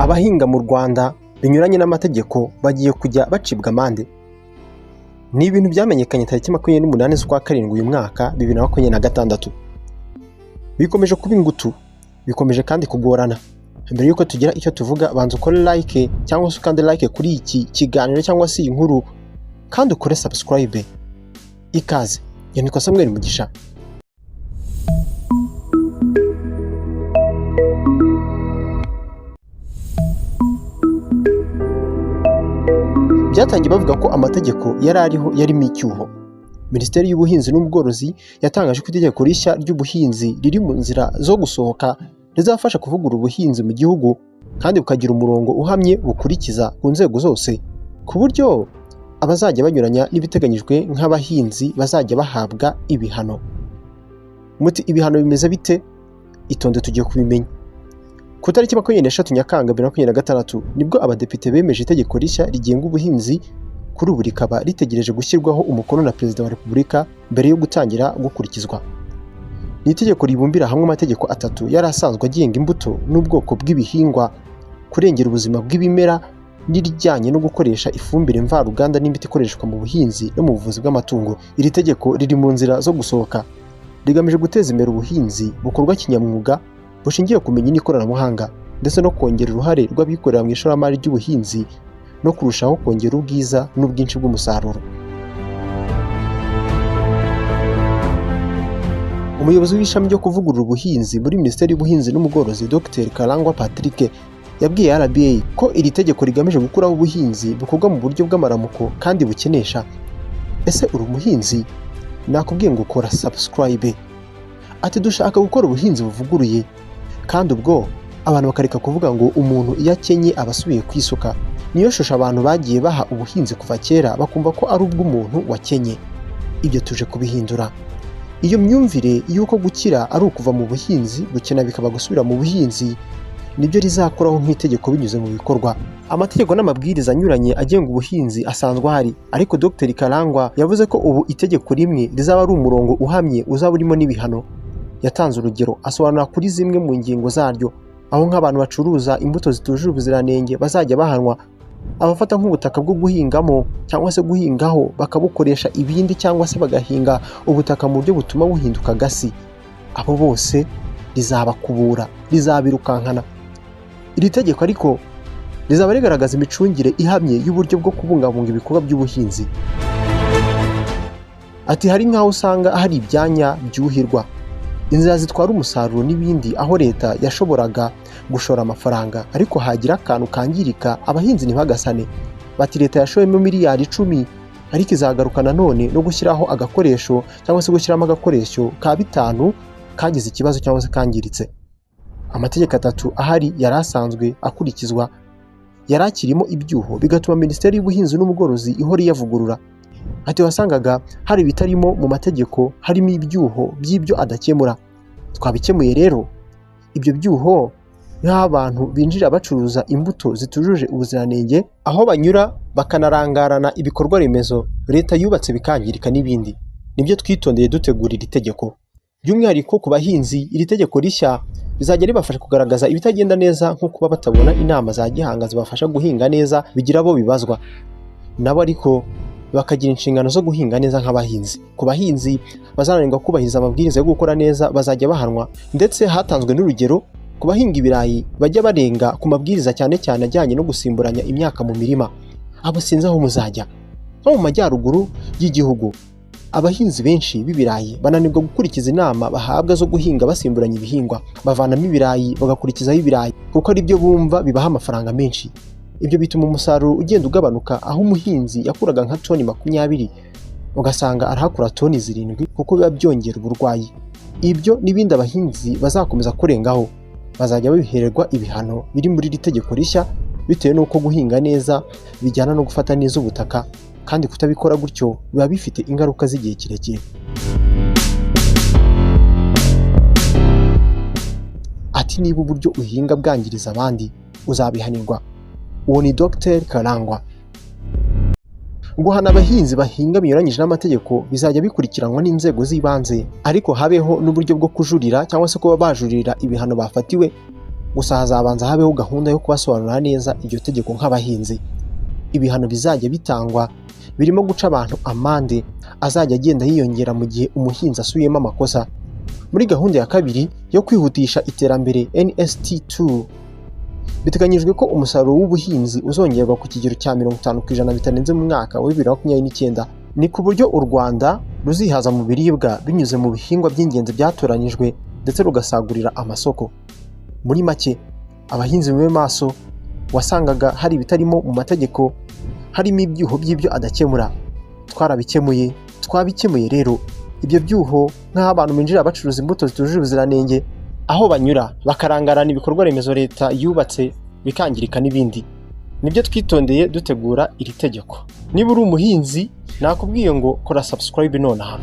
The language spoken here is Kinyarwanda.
Abahinga mu Rwanda binyuranye n'amategeko bagiye kujya bacibwa amande. Ni ibintu byamenyekanye tariki 28 z'ukwa karindwi uyu mwaka 2026. Bikomeje kuba ingutu, bikomeje kandi kugorana. Mbere y'uko tugira icyo tuvuga, banza ukore like cyangwa se ukande like kuri iki kiganiro cyangwa se iyi nkuru, kandi ukore subscribe. Ikaze, nitwa Samuel Mugisha. Byatangiye bavuga ko amategeko yari ariho yarimo icyuho. Minisiteri y'Ubuhinzi n'Ubworozi yatangaje ko itegeko rishya ry'ubuhinzi riri mu nzira zo gusohoka rizafasha kuvugurura ubuhinzi mu gihugu kandi bukagira umurongo uhamye bukurikiza ku nzego zose, ku buryo abazajya banyuranya n'ibiteganyijwe nk'abahinzi bazajya bahabwa ibihano. Muti ibihano bimeze bite? Itonde tugiye kubimenya. Ku itariki 23 Nyakanga 2026 nibwo abadepite bemeje itegeko rishya rigenga ubuhinzi, kuri ubu rikaba ritegereje gushyirwaho umukono na Perezida wa Repubulika mbere yo gutangira gukurikizwa. Ni itegeko ribumbira hamwe amategeko atatu yari asanzwe agenga imbuto n'ubwoko bw'ibihingwa, kurengera ubuzima bw'ibimera n'irijyanye no gukoresha ifumbire mvaruganda n'imiti ikoreshwa mu buhinzi no mu buvuzi bw'amatungo. Iri tegeko riri mu nzira zo gusohoka, rigamije guteza imbere ubuhinzi bukorwa kinyamwuga bushingiye ku bumenyi n'ikoranabuhanga, ndetse no kongera uruhare rw'abikorera mu ishoramari ry'ubuhinzi no kurushaho kongera ubwiza n'ubwinshi bw'umusaruro. Umuyobozi w'ishami ryo kuvugurura ubuhinzi muri Minisiteri y'Ubuhinzi n'Ubworozi, Dr Karangwa Patrick, yabwiye RBA ko iri tegeko rigamije gukuraho ubuhinzi bukorwa mu buryo bw'amaramuko kandi bukenesha. Ese uri umuhinzi? Nakubwiye ngo kora subscribe. Ati dushaka gukora ubuhinzi buvuguruye, kandi ubwo abantu bakareka kuvuga ngo umuntu iyo akenye aba asubiye ku isuka. Niyo shusho abantu bagiye baha ubuhinzi kuva kera, bakumva ko ari ubw'umuntu wakenye. Ibyo tuje kubihindura. Iyo myumvire y'uko gukira ari ukuva mu buhinzi, gukena bikaba gusubira mu buhinzi, nibyo rizakoraho nk'itegeko binyuze mu bikorwa. Amategeko n'amabwiriza anyuranye agenga ubuhinzi asanzwe ahari, ariko Dr Karangwa yavuze ko ubu itegeko rimwe rizaba ari umurongo uhamye uzaba urimo n'ibihano. Yatanze urugero asobanura kuri zimwe mu ngingo zaryo, aho nk'abantu bacuruza imbuto zitujuje ubuziranenge bazajya bahanwa, abafata nk'ubutaka bwo guhingamo cyangwa se guhingaho bakabukoresha ibindi cyangwa se bagahinga ubutaka mu buryo butuma buhinduka gasi, abo bose rizabakubura, rizabirukankana. Iri tegeko ariko rizaba rigaragaza imicungire ihamye y'uburyo bwo kubungabunga ibikorwa by'ubuhinzi. Ati hari nk'aho usanga hari ibyanya byuhirwa, inzira zitwara umusaruro n'ibindi, aho leta yashoboraga gushora amafaranga, ariko hagira akantu kangirika abahinzi ntibagasane. Bati leta yashoyemo miliyari 10, ariko izagaruka nanone no gushyiraho agakoresho cyangwa se gushyiramo agakoresho ka 5 kagize ikibazo cyangwa se kangiritse. Amategeko atatu ahari yari asanzwe akurikizwa yari akirimo ibyuho, bigatuma Minisiteri y'Ubuhinzi n'Ubworozi ihora iyavugurura. Ati wasangaga hari ibitarimo mu mategeko, harimo ibyuho by'ibyo adakemura. Twabikemuye rero ibyo byuho, nk'aho abantu binjira bacuruza imbuto zitujuje ubuziranenge, aho banyura bakanarangarana ibikorwa remezo leta yubatse bikangirika n'ibindi. Nibyo twitondeye dutegura iri tegeko. By'umwihariko ku bahinzi, iri tegeko rishya rizajya ribafasha kugaragaza ibitagenda neza, nko kuba batabona inama za gihanga zibafasha guhinga neza bigira abo bibazwa. Nabo ariko bakagira inshingano zo guhinga neza nk'abahinzi. Ku bahinzi bazananirwa kubahiriza amabwiriza yo gukora neza bazajya bahanwa, ndetse hatanzwe n'urugero ku bahinga ibirayi bajya barenga ku mabwiriza cyane cyane ajyanye no gusimburanya imyaka mu mirima. Abo sinzi aho muzajya. Nko mu majyaruguru y'igihugu, abahinzi benshi b'ibirayi bananirwa gukurikiza inama bahabwa zo guhinga basimburanya ibihingwa, bavanamo ibirayi bagakurikizaho ibirayi kuko ari byo bumva bibaha amafaranga menshi. Ibyo bituma umusaruro ugenda ugabanuka, aho umuhinzi yakuraga nka toni 20 ugasanga arahakura toni 7 kuko biba byongera uburwayi. Ibyo n'ibindi abahinzi bazakomeza kurengaho bazajya babihererwa ibihano biri muri iri tegeko rishya, bitewe n'uko guhinga neza bijyana no gufata neza ubutaka, kandi kutabikora gutyo biba bifite ingaruka z'igihe kirekire. Ati niba uburyo uhinga bwangiriza abandi uzabihanirwa. Uwo ni Dr Karangwa. Guhana abahinzi bahinga binyuranyije n'amategeko bizajya bikurikiranwa n'inzego z'ibanze, ariko habeho n'uburyo bwo kujurira cyangwa se kuba bajuririra ibihano bafatiwe. Gusa hazabanza habeho gahunda yo kubasobanurira neza iryo tegeko nk'abahinzi. Ibihano bizajya bitangwa birimo guca abantu amande azajya agenda yiyongera mu gihe umuhinzi asubiyemo amakosa. Muri gahunda ya kabiri yo kwihutisha iterambere, NST2, biteganyijwe ko umusaruro w'ubuhinzi uzongerwa ku kigero cya 50% bitarenze mu mwaka wa 2029. Ni ku buryo u Rwanda ruzihaza mu biribwa binyuze mu bihingwa by'ingenzi byatoranyijwe, ndetse rugasagurira amasoko. Muri make, abahinzi mube maso. Wasangaga hari ibitarimo mu mategeko, harimo ibyuho by'ibyo adakemura. Twarabikemuye, twabikemuye. Rero ibyo byuho, nk'aho abantu binjira bacuruza imbuto zitujuje ubuziranenge, aho banyura bakarangarana ibikorwa remezo leta yubatse bikangirika n'ibindi, nibyo twitondeye dutegura iri tegeko. Niba uri umuhinzi, nakubwiye ngo kora subscribe nonaha.